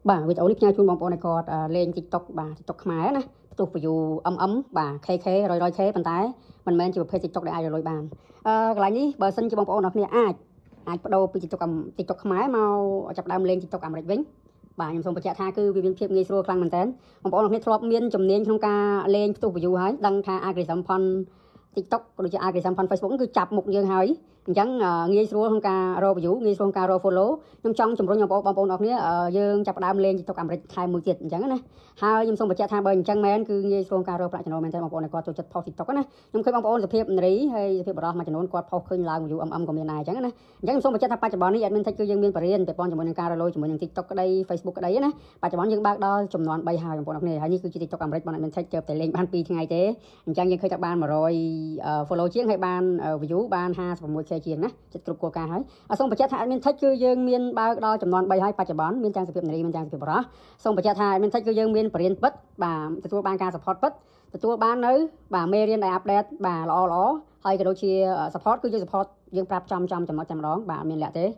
បាទវីដេអូនេះផ្ញើជូនបងប្អូនឲ្យគាត់លេង TikTok បាទ TikTok ខ្មែរណាផ្ទុះ view MM បាទ KK 100 100K ប៉ុន្តែមិនមែនជាប្រភេទ TikTok ដែលអាចរកលុយបានកន្លែងនេះបើសិនជាបងប្អូនអរគ្នាអាចអាចបដូរពី TikTok ខ្មែរមកចាប់ផ្ដើមលេង TikTok អាមេរិកវិញបាទខ្ញុំសូមបញ្ជាក់ថាគឺវាមានភាពងាយស្រួលខ្លាំងមែនតើបងប្អូនអរគ្នាធ្លាប់មានជំនាញក្នុងការលេងផ្ទុះ view ហើយដឹងថា algorithm ផន TikTok ក៏ដូចជា algorithm ផន Facebook គឺចាប់មុខយើងហើយអញ្ចឹងងាយស្រួលក្នុងការរក view ងាយស្រួលក្នុងការរក follow ខ្ញុំចង់ជំរុញបងប្អូនបងប្អូនអរគ្នាយើងចាប់ផ្ដើមលេង TikTok អាមេរិកថែមមួយទៀតអញ្ចឹងណាហើយខ្ញុំសូមបញ្ជាក់ថាបើអញ្ចឹងមែនគឺងាយស្រួលក្នុងការរកប្រាក់ចំណូលមែនទែនបងប្អូនគាត់ចូលចិត្ត post TikTok ណាខ្ញុំឃើញបងប្អូនសភាពនារីហើយសភាពបរិសុទ្ធមួយចំនួនគាត់ post ឃើញឡើង view MM ក៏មានដែរអញ្ចឹងណាអញ្ចឹងខ្ញុំសូមបញ្ជាក់ថាបច្ចុប្បន្ននេះ admin tech គឺយើងមានបរិញ្ញាពាក់ព័ន្ធជាមួយនឹងការរកលុយជាមួយនឹង TikTok ក្តី Facebook ក្តីណាបច្ចុប្បន្នយើងបើកដល់ចំនួន3ហើយបងប្អូនអរគ្នាហើយនេះគឺជា TikTok អាមេរិកបង admin tech ជើបតែលេងបាន2ថ្ងៃទេអញ្ចឹងយើងឃើញថាបាន100 follow ជាងហើយបាន view បាន 56K ជាងណាចិត្តគ្រប់គោលការណ៍ហើយសូមបញ្ជាក់ថា admin tech គឺយើងមានបើកដល់ចំនួន3ហើយបច្ចុប្បន្នមានទាំងសភាពនារីមានទាំងសភាពបរិសុទ្ធសូមបញ្ជាក់ថា admin tech គឺយើងមានបរិញ្ញាពិតបាទទទួលបានការ support ពិតទទួលបាននៅបាទមេរៀនដែល update បាទល្អល្អហើយក៏ដូចជា support គឺយើង support យើងប្រាប់ចំចំចំណុចតែម្ដងបាទអត់មានលាក់ទេ។